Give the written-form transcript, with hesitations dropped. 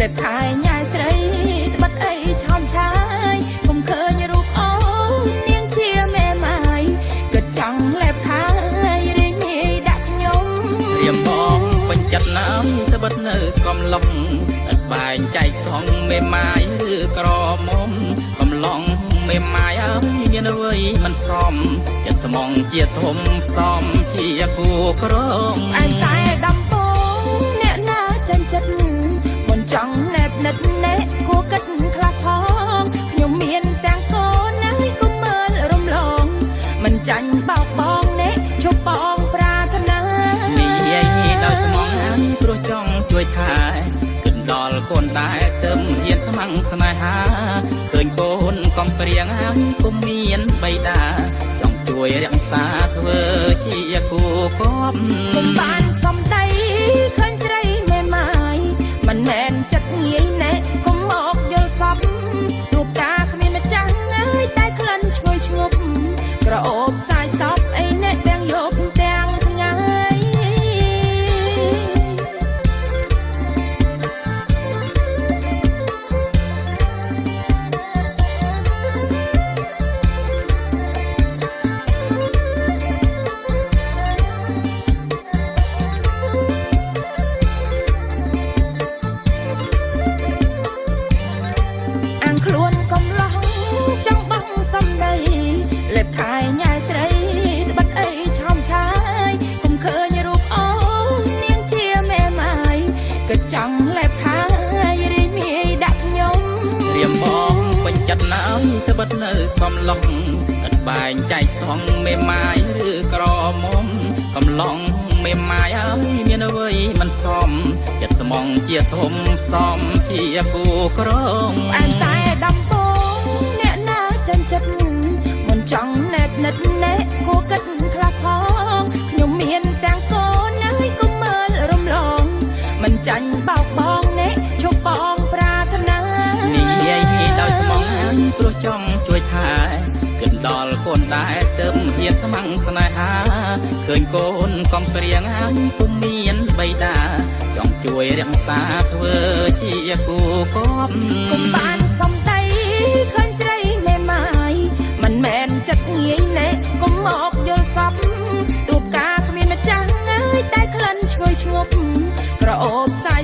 លេបខែញ៉ែស្រីត្បិតអីឆោមឆាយពុំឃើញរូបអូននាងជាមេម៉ាយគិតចង់លេបខែរីងាយដាក់ខ្ញុំ រៀមបងពេញចិត្តណាស់ត្បិតនៅកំឡុងឥតបែងចែកសងមេម៉ាយឬក្រមុំកំឡុងមេម៉ាយអើយមានអ្វីមិនសមចិត្តស្មងជាធំសមជាគូក្រង អែមតែដំបងអ្នកណាចាញ់ចិត្តមិនចង់ណែបនិតណែគួរគិតខ្លះផងខ្ញុំមានទាំងកូនហើយកុំមើលរំលងមិនចាញ់បោកបងណែឈប់បងប្រាថ្នា និយាយដោយស្មងហើយព្រោះចង់ជួយថែគិតដល់កូនដែរទៅហ៊ានស្ម័ងស្នេហាឃើញកូនកំព្រៀងហើយពុំមានបៃតាចង់ជួយរក្សាធ្វើជាគូកប ពុំបានសំដីឃើញស្រីមេម៉ាយមិនមែនចិត្តងាយណែកុំមកយល់សពរូបតាគ្មានម្ចាស់អើយតែក្លិនឈ្ងុយឈ្ងប់ក្រអូបសាយសពអីណែទាំងយប់ទាំងថ្ងៃ អាងខ្លួនកំឡោះចង់បងសំដីលេបខែញ៉ែស្រីត្បិតអីឆោមឆាយគុំឃើញរូបអូននាងជាមេម៉ាយគិតចង់លេបខែរីមាយដាក់ខ្ញុំ រៀមបងពេញចិត្តណាស់ត្បិតនៅកំឡុងឥតបែងចែកសងមេម៉ាយឬក្រមុំកំឡុងមេម៉ាយអើយមានអ្វីមិនសមចិត្តស្មងជាធំសមជាគូក្រង អែមតែដំបងអ្នកណាចាញ់ចិត្តមិនចង់ណែបនិតណែគួរគិតខ្លះផងខ្ញុំមានទាំងកូនហើយកុំមើលរំលងមិនចាញ់បោកបងណែឈប់បងប្រាថ្នា និយាយដោយស្មងហើយព្រោះចង់ជួយថែគិតដល់កូនដែរទៅហ៊ានស្ម័ងស្នេហាឃើញកូនកំព្រៀងហើយពុំមានបៃតាចង់ជួយរក្សាធ្វើជាគូកប គុំបានសំដីឃើញស្រីមេម៉ាយមិនមែនចិត្តងាយណែកុំមកយល់សពទូបការគ្មានម្ចាស់អើយតែក្លិនឈ្ងុយឈ្ងប់ក្រអូបសាយ